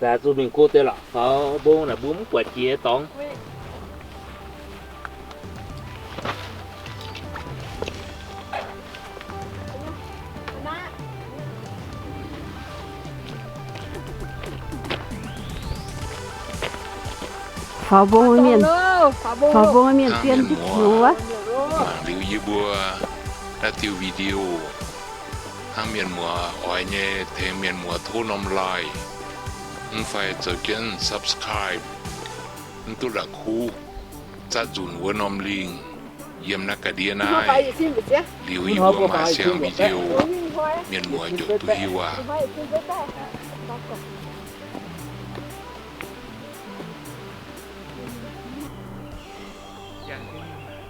Laaix zuqc mingh go deix lorqc, faaux mbong naaic mbuo mv buatc jiex dorngx. Faaux mbong mienh, faaux mbong mienh zien hnyouv wuov. Mangc liuz yie mbuo naaiv diuh video, hnangv mienh muoz oix nyei tengx mienh muoz tov norm like, mv fai zoux jienv subscribe, mv duqv la'kuqv zatv nzunc wuov norm lingh yiem naaiv ga'ndiev naaiv. Liuz yie mbuo maaih siang video, mienh muoz ziouc duqv hiuv aqv.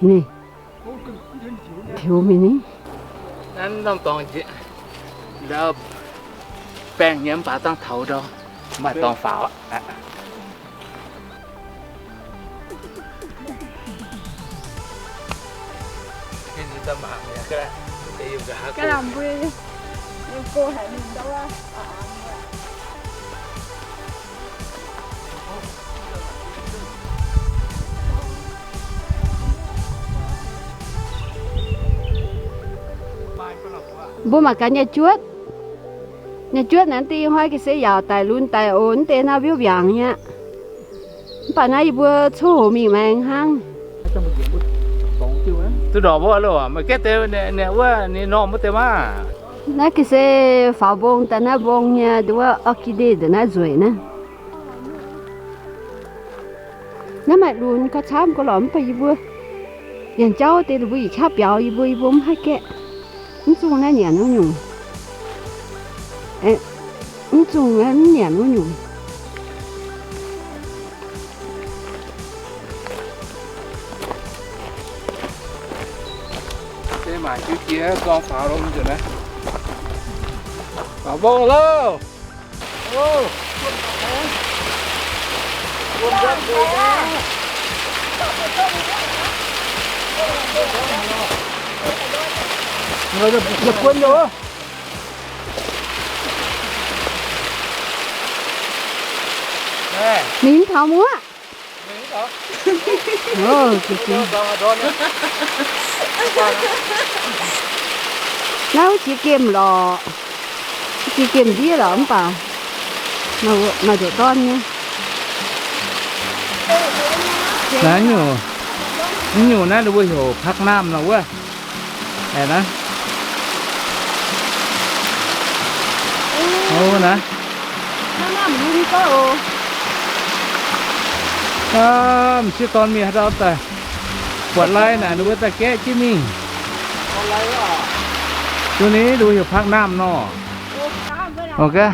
Ninh tiux mingh ni. Naaiv norm dorngx njiec ndau, baengh nyei mv baac dangh taux ndau, maaih dorngx faaux aqv. Mbuo mangc gaax nyei juotv. Nyei juotv naaiv deix ih hnoi ga'sie yaauc daic lunx daic oc, mv deix naaiv mbiuv mbiaangc nyei aqv. Mv baac naaiv yie mbuo coqv hoc mingh maengx hnangv. Duqv ndorpc wuov loh, maaih gaeqv deix wuov ninh normh wuov deix maah. Naaiv ga'sie faaux mbong daaih naaiv mbong nyei wuov orchid ndongc naaiv nzueic naaiv. Naaiv maaih lunx gauh camv gauh lorqc, mv baac yie mbuo yangh jauv deix ninh mbuo yietc qaqv biaux yie mbuo, yie mbuo mv haih gaeqv. Mv zungh naaiv nyanc wuov nyungc. Mv zungh mv nyanc wuov nyungc. Se mangc jienv jiex zorng faaux longx nzunc naaiv. Faaux mbong loh! Ninh taux muoqv. Naaiv jiex gemh lorqc, jiex gemh ndiev lorqc mv baac maaih ndoqc dorn nyei. Naaiv nyungc, nyungc naaiv ninh mbuo heuc ผักน้ำ nor wuov. Aeqv, naaiv. O, naaiv. M'sieqv dorn mingh haaix ndau daaih, buatc lai naaic ninh mbuo daaih gaeqv jienv mingh. Duqv ninh, ninh mbuo heuc ผักน้ำ nor. Mv deix,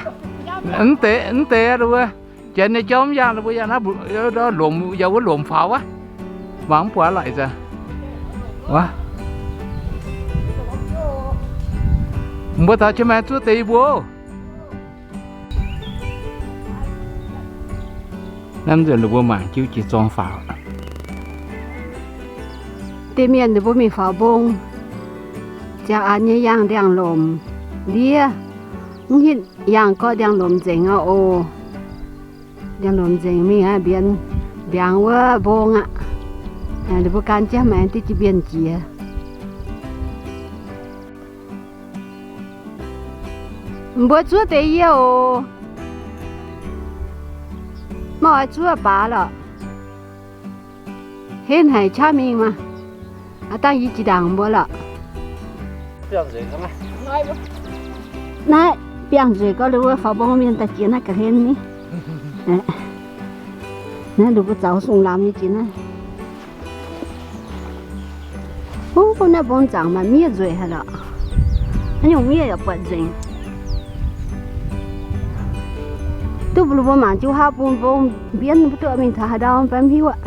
mv deix ninh mbuo janx nyei jauv mv yaangh, ninh mbuo yangh naaiv lomc, yaac wuov lomc faaux wuov. Mangc mv buatc laic zaqc. Wuov, mbuo taux qiex maengx zuov deix yie mbuo. Naaiv nzunc ninh mbuo mangc jienv jiex zorng faaux. Deix mienh ninh mbuo mingh faaux mbong, ziangh an nyei yangh ndiangx-lomc ndiev, mv hitv yangh gorqv ndiangx-lomc nzengc aqv oc. Ndiangx-lomc nzengc mingh aqv, mbienx mbiaangx wuov mbong aqv. Ninh mbuo gan jienv maengx diqv jiex mbienx jiex. Mbuo zuov deix yie oc. Maiv oix zuov baax lorqc. Henv haic qaqv mingh maah. Aav dangh yie jiex ndaangc mbuo lorqc. Naaiv biangh nzueic gorx, ninh mbuo faaux mbong mienh daaih jiex naaiv ga'hlen ni. Naaiv ninh mbuo zaux sung lamz nyei jiex naaiv. Huv, naaiv mbong zaangc maaih miev nzueic haic lorqc. Haaix nyungc miev yaac buatc nzengc. Duqv mbuo mangc jiu haav bun mbong mbienv mbuo duqv mingh taux haaix ndau mv baac mv hiuv aqv.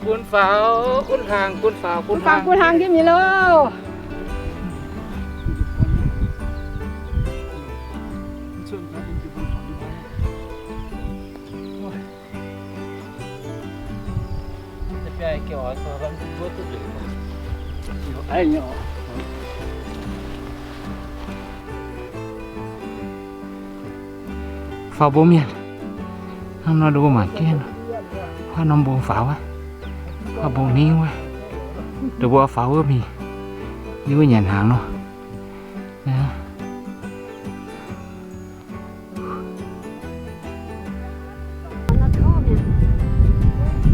Bun faaux, bun hlang, bun faaux, bun hlang, bun hlang jienv mingh loh. Faaux mbong mienh. Hnangv nor ndongc mbuo mangc jienv, huaav norm mbong faaux wuov, huaav mbong ningv wuov, ndongc mbuo faaux wuov mingh, yie wuov nyanc hnaangx nor.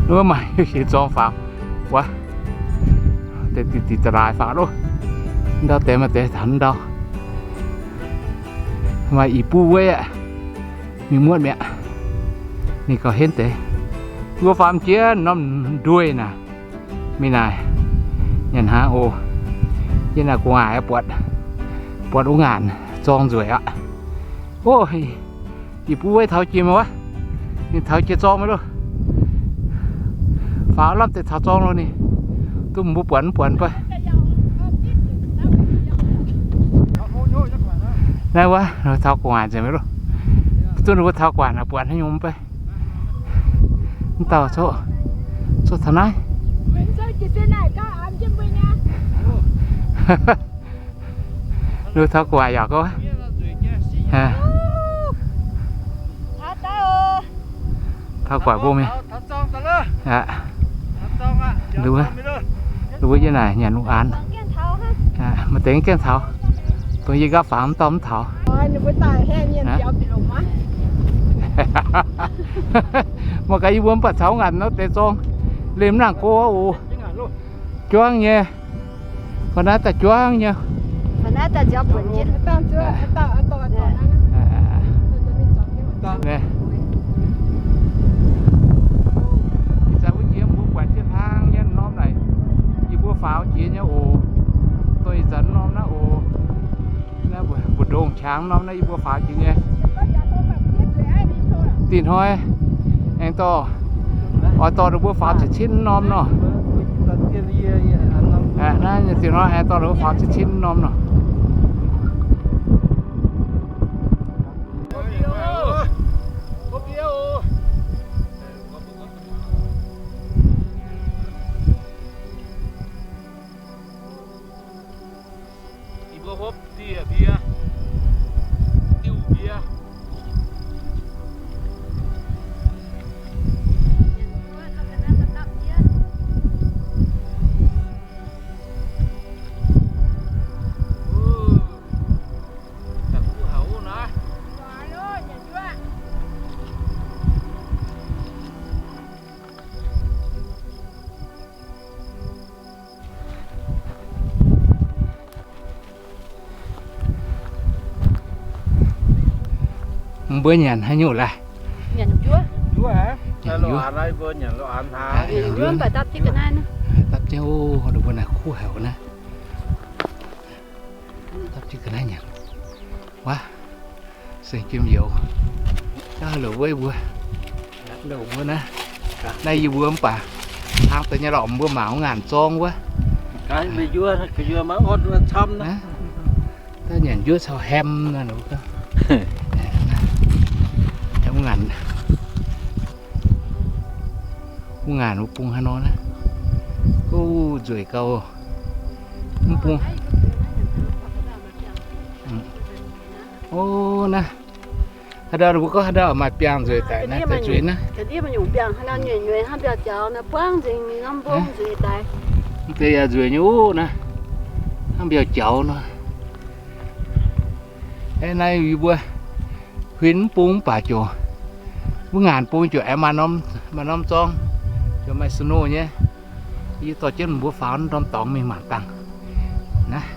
Wuov maaih hieh zorng faaux wuov, deix da'laaix faaux loh. Ndau deix maaih deix taux ndau. Maaih ih buv weiv aqv. Mingh muotv mi'aqv. Ninh gauh henv deix. Mbuo faaux jiex norm ndueic naaic. Mingh naaic, nyanc hnaangx oc. Yie naaic gu'nguaaic buatc, buatc wuov ngaanc zorng nzueic aqv. Ov, ih buv weiv taux jiex mingh wuov. Ninh taux jiex zorng mingh loh. Faaux lamh deix taux zorng loh ninh. Duqv mbuo buatc mv buatc fai. Naaiv wuov, taux gu'nguaaic nzengc mingh loh. Duqv ninh mbuo taux gu'nguaaic naaic buatc haaix nyungc mv bei. Mv dauh coqv, coqv taux naaiv. Ninh taux gu'nguaaic yaac gorngv, taux gu'nguaaic mbong mienh. Ninh mbuo yie naaic nyanc lungh aanx. Maaih deix gaengh taux, dongh yie nqaapv fangx mv dorh mv taux. Mangc gaax yie mbuo mv baac caux ngaanc nor deix zorng, liemh mv nangc go oc. Juangv nyei. Ga'naaiv daaih juangv nyei. Ih zanc wuov jiex mbuo buatc jienv hnangv nyei norm naaic, yie mbuo faaux jiex nyei oc. Dongh ih zanc norm naaiv oc. Naaiv mbu'ndongx qangx norm naaiv yie mbuo faaux jiex nyei. Dinh hnoi aengx dorh, oix dorh ninh mbuo faaux cin-cin norm nor. Naaiv dinh hnoi aengx dorh ninh mbuo faaux cin-cin norm nor. Yie mbuo hopv dieh mbie, diuh mbie. Mbuo nyanc haaix nyungc laaic? Nyanc njuov. Njuov aqv. Nyanc njuov. Nyanc njuov mv baac dapv jienv ga'naaiv naaiv. Dapv jienv, o, ninh mbuo naaic kuv haic naaiv. Dapv jienv ga'naaiv nyanc. Waac, seng jiem youz. Aa, loc weiv mbuo. Loc mbuo naaiv. Naaiv yie mbuo mv baac hlang deix nyei lorqc, mbuo mangc wuov ngaanc zorng wuov. Daaih nyanc njuov caux hem naaiv. Wuov ngaanc, wuov ngaanc wuov bung haaix nor naaiv. Ov, nzueic gauh. Mv bung. Ov, naaiv. Haaix ndau mbuo gorngv haaix ndau maaih biangh nzueic daic naaiv, daaih zueiz naaiv. Mv deix yaac nzueic nyei ov naaiv. Hnangv mbiauh jaux nor. Aeqv, naaiv yie mbuo huin mv bung mv baac ziouc, wuov ngaanc bung ziouc aengx maaih norm, maaih norm zorng, ziouc maaih snow nyei. Yie dorh jienv mbuo faaux norm dorngx mingh mangc dangh. Naaiv.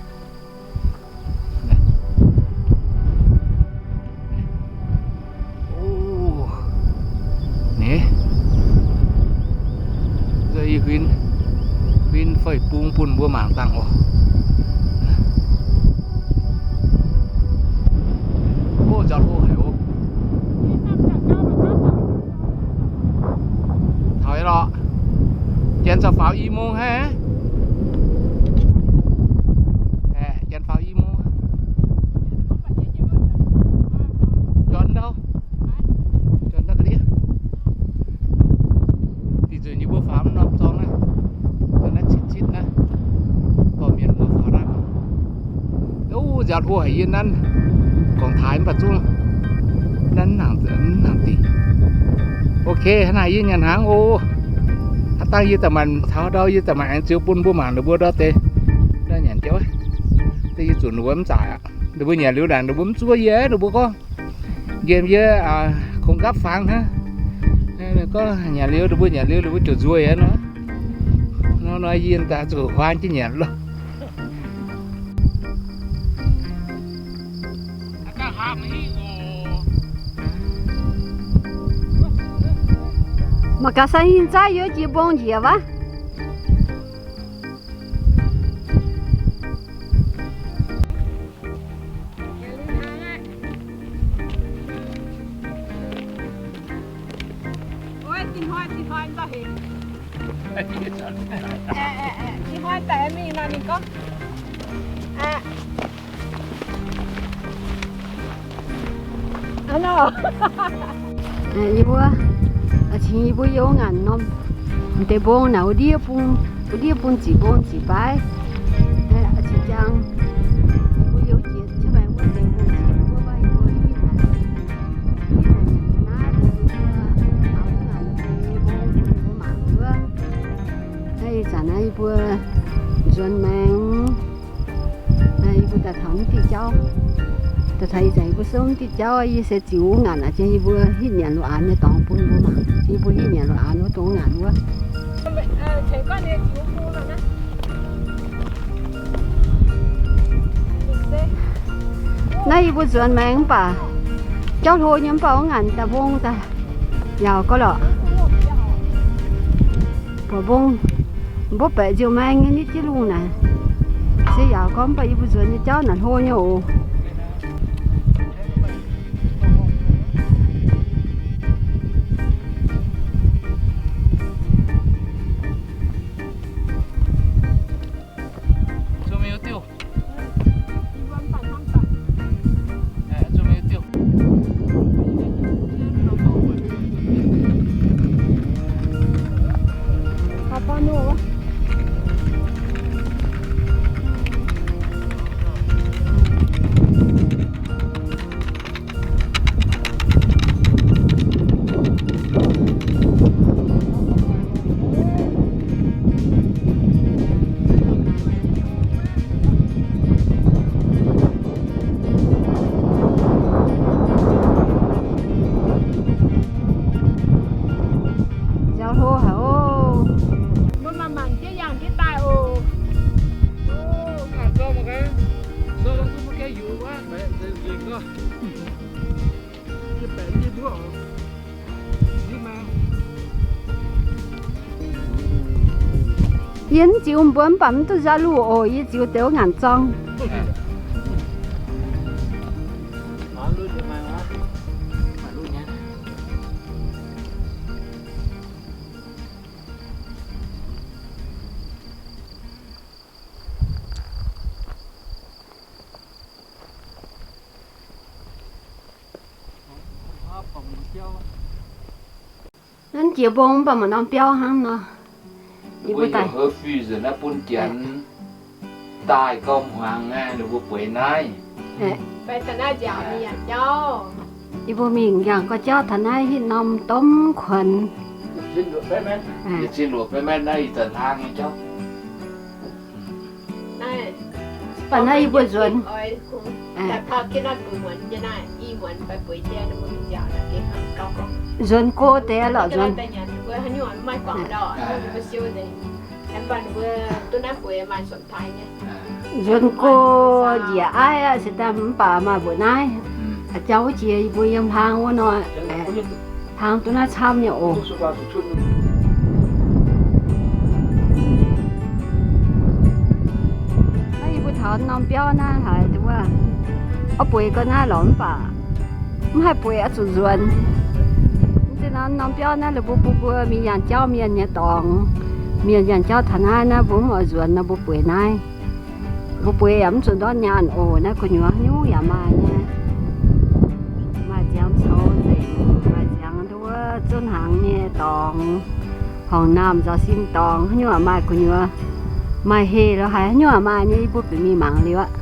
Ov, ninh, yie huin, huin fei bung bun mbuo mangc dangh oc. Ov, nzauh hlo haic oc. Taux nyei lorqc. Janx corc faaux i mungz hnangv. Janx faaux i mungz. Jorn ndau, jorn ndau ga'ndiev. Dih nzunc yie mbuo faaux norm zorng naaiv, naaiv citv-citv naaiv, dorh mienh mbuo faaux naaiv. Ov, nziaaux hlo haic yie nanv, gorngv taaix mv baac zungv Daaih mv nangc dingc. Ok, hnangv naaic yie nyanc hnaangx oc. Haaix dangh yie daaih maanc taux ndau, yie daaih maanc aengx ziux bun mbuo mangc ninh mbuo ndau deix. Ndau nyanc jauv, da'yie zuqc ninh mbuo mv zaqc aqv. Ninh mbuo nyanc liuz laangc ninh mbuo mv zuov yie, ninh mbuo gorngv nqemh yie kungx nqapv fangx hnangv. Gorngv nyanc liuz ninh mbuo, nyanc liuz ninh mbuo ziouc nzueic aqv nor. Nor nor yie daaih zuqc huaan jienv nyanc loh. Mangc gaax, sai hingh zaaiv yie jiex mbong njiec wuov. Yie mbuo, cingx yie mbuo yiem wuov ngaanc norm deix mbong naaic, wuov ndiev bung, wuov ndiev bung ziqc mbong ziqc baaix. Cingx jang yie mbuo youz jiex qaqv maengx wuov deix mbong ziqc wuov, yie mbuo hitv naaic, hitv naaic naaiv deix mbuo mangc wuov ngaanc deix mbong bun ninh mbuo mangc wuov. Naaiv ih zanc naaiv yie mbuo nzuonx maengx. Yie mbuo daaih taux mv diuh jauv. Daaih taux ih zanc yie mbuo souv mv diuh jauv, yie se ziux wuov ngaanc aqv, yie mbuo hitv nyanc loz-aanx nyei dorngx bun mbuo mangc. Yie mbuo hitv nyanc loz-aanx wuov dongh ngaanc wuov. Naaiv yie mbuo nzuonx maengx mv baac jauv hlo nyei, mv baac wuov ngaanc daaih mbong daaih yaauc gauh lorqc. Buatc mbong, mbuo baeqc nziouv maengx nyei nitv jienv lungh naaic se yaauc gauh, mv baac yie mbuo nzuonx nyei jauv naaic hlo nyei oc. Nziaaux hlo haic oc. Mbuo mangc mangc jiex yangh jiex daaih oc. Yie mv ziux mbuo mv baac mv duqv nzauh luh oc. Yie ziux deix wuov ngaanc zorng. Naaiv jiex mbong mv baac maaih norm biauv hnangv nor. Yie mbuo daaih heuc fih nzengc naaiv bun Janx daaih gauh hmuangx aqv, ninh mbuo bueix naaiv. Yie mbuo mingh yangh gauh jauv taux naaiv hitv norm domh kuonx. Yie zinh luoqc fai maengx naaiv ih zanc hlang nyei jauv. Mv baac naaiv yie mbuo nzuonx. Nzuonx go deix lorqc, nzuonx. Nzuonx go njiec aiv aqv, se daaih mv baac maaih mbuoqc naaiv. Jauv wuov jiex yie mbuo yiem hlang wuov nor, hlang duqv naaiv camv nyei oc. Naaiv yie mbuo taux norm biauv naaiv haiz wuov, oix bueix gau naaiv lorqc mv baac mv haih bueix oix zuqc nzuonx. Mv zeiz nor norm biauv naaiv ninh mbuo bun mbuo mingh yangh jauv mienh nyei dorngx. Mienh yangh jauv taux naaiv, naaiv mbuo mv oix nzuonx nor mbuo bueix naaiv. Mbuo bueix yaac mv zuqc ndortv nyaanh oc. Naaiv gu'nyuoz haaix nyungc yaac maaih nyei. Maaih ziangx coux nzengc, maaih ziangx nduov zuov hnaangx nyei dorngx, horngc naamh nzaux sin dorngx, haaix nyungc yaac maaih gu'nyuoz. Maaih heh lorz haic, haaix nyungc yaac maaih nyei, yie mbuo bieqc mingh mangc liuz aqv.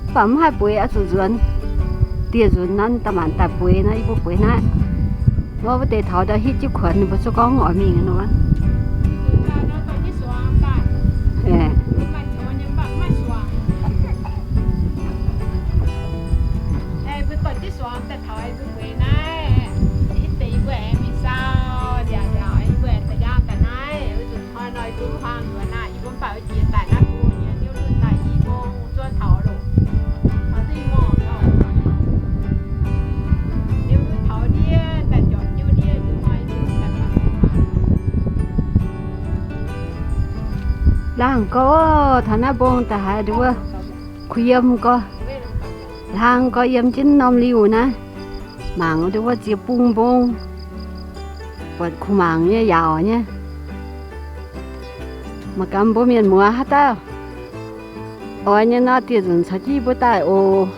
Mv baac mv haih bueix oix zuqc nzuonx. dieh nzunc naaiv daaih maanc daaih bueix naaiv, yie mbuo bueix naaiv. Wuov, wuov deix taux ndau hitv jienv kuonx, ninh mbuo zungv gorngv oix mingh nor. Laangh gorx, taux naaiv mbong daaih haiz nduov kuh yiem gorx. Laangh gorx yiem jienv norm liuh naaiv, mangc nduov ziex bung mbong, buatc kuh mangc nyei yaauc nyei. Mangc gaax mbuo mienh muoz haaix dauh oix nyei nor, dieh nzunc caux jienv mbuo daaih oc.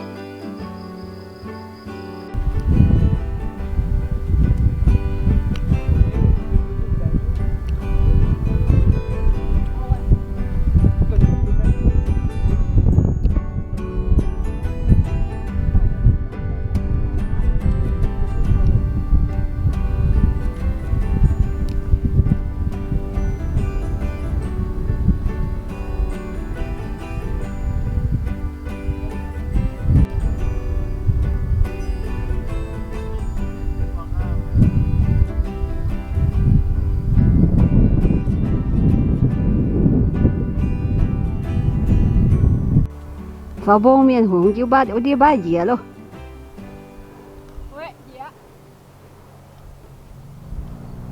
Faaux mbong mienh hungx jienv mbatv wuov ndiev mbatv njiec loh.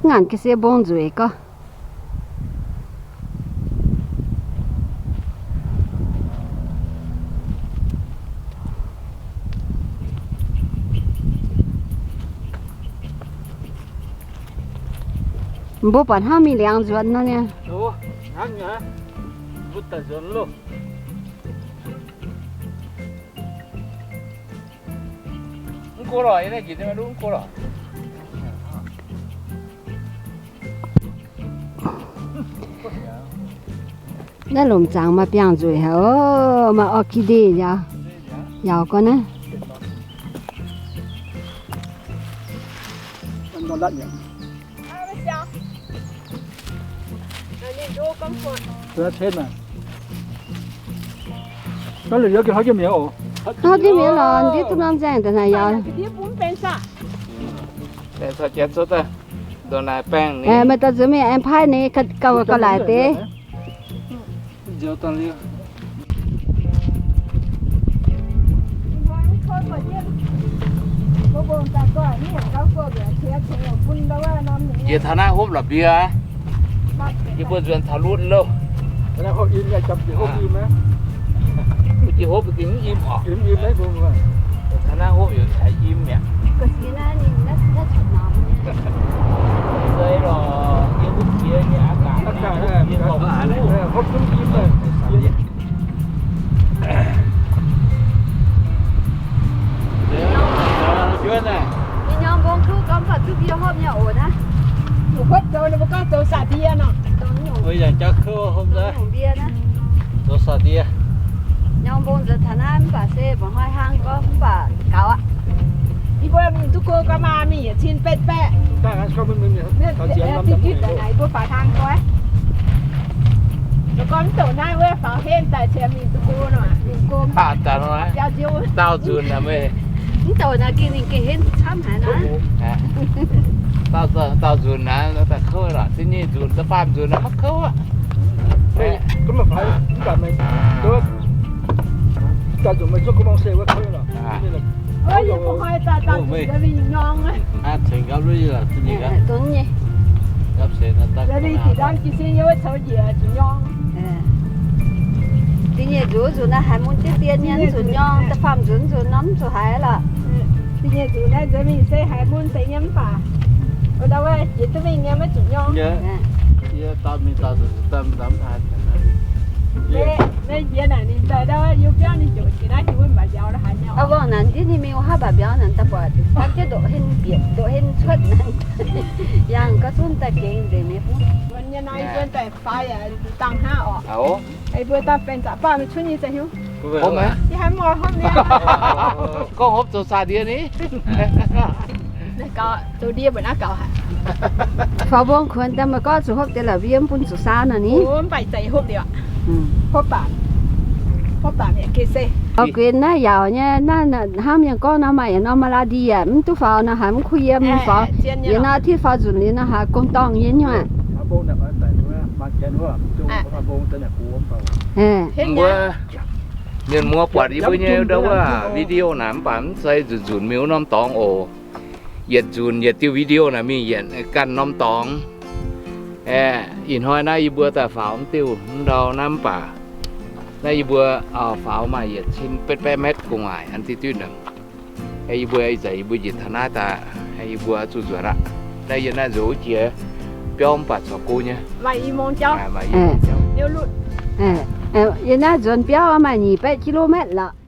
Ngaanc ga'sie mbong nzueic gorx. Mbuo buatc hnangv mingh liangx nzuonx nor niaa. Naaiv lomc zaangc maaih biangh nzueic haic oc, maaih orchidee yaauc, yaauc gorx naaiv. Hnangv jienv mi'aqv lorqc, ndiev duqv norm nzaeng daaih naaic yaauc. Meih dorh nzuonx mingh aengx paaiv ninh gauh gauh laaix deix. Jiex taux naaiv hopv la'mbie, yie mbuo nzuonx taux lutv loh. Jiex hopv gengh mv im oc. Taux naaiv hopv yaac im mi'aqv. Zei lorqc, yie mbuo jiex nyei aqv gaax, hopv im. Nyei nyorng mbong kuv gorngv baac duqv mbie hopv nyei oc naaiv. Zuqc hopv zoux ninh mbuo gorngv zoux saa ndie nor. Yangh jauv kouv hopv nzunc mbie naaiv. Zoux saa ndie. Nyorng mbong nzuonx taux naaiv mv baac se mba'hnoi hlang gorngv mv baac gaux aqv. Yie mbuo mingh duqv go ga'maah mingh yietc cin betv baeqv. Mv baac faaux hlen daaih qiemx mingh duqv go nor, mingh go. Daauh nzunc aqv meih. Mv douc naaic gengh ninh gengh henv camv haic naaic. Daauh nzunc naaic daaih kouv lorqc, da'nyeic nzunc, da'faam nzunc naaic maiv kouv aqv. Da'nyeic nzunc nzunc naaiv haiz mun jienv dien nyei, mv zuqc nyorng, da'faam nzunc nzunc nor mv zuqc haiz lorqc. Da'nyeic nzunc naaiv nzuonx mingh se haiz mun deix nyei mv baac, wuov dauh jiex duqv mingh nyei maiv zuqc nyorng. Meih jiex naaic ninh daaih ndau, yie biauv ninh ziouc jiex naaiv jiex wuov mv baac njaaux la'haaix nyungc. Naaic ndiev ninh mingh wuov haav mbaac mbiauz naaic daaih buatc, daaih jienv ndoqc hen bieqc, ndoqc hen cuotv naaic. Yangh gauh zunv daaih gengx nzengc mi'aqv. Mbuo nyei naaiv yie mbuo daaih faix aqv, dangh hnangv oc. Yie mbuo daaih baengh zaqc baav mingh cuotv nyei za'hnyouv. Hopv maiv? Yie haiz mv oix hopv nyei. Gorngv hopv zoux saax ndie ni. Zoux ndie mbuo naaiv gaux haic. Faaux mbong kuonx daaih meih gorngv zuqc hopv deix la'bieiv mv bun zuqc saauv nor ni. Mv baac ih zanc yie hopv liuz aqv. Hopv baac, hopv baac mi'aqv geh se. Faaux guenx naaiv yaauc nyei, naaiv hnamv yangh gorngv nor maaih yietc norm malaria mv duqv faaux nor haiz mv kuh yiem faaux. Yietc norm tin faaux nzunc liuz nor haiz gong-dorngh nyei nyuoqc. Mbuo mienh muoz buatc yie mbuo nyei ndau wuov video naaic mv baac mv zeiz nzunc nzunc mingh wuov norm dorngx oc. Yietc nzunc yietc diuh video naaic mingh yietc ganh norm dorngx. Aeqv, ih hnoi naaiv yie mbuo daaih faaux mv diuh mv ndau naaiv mv baac naaiv yie mbuo faaux maaih yietc cin betv baeqv metv gu'nguaaic an diqv duqv. Yie mbuo ih zanc yie mbuo njiec taux naaiv daaih, yie mbuo zuqc nzuonx aqv. Naaiv yie naaiv nzuonx wuov jiex biauv mv baac corc go nyei. Yie naaiv nzuonx biauv maaih nyic baeqv kilometer lorqc.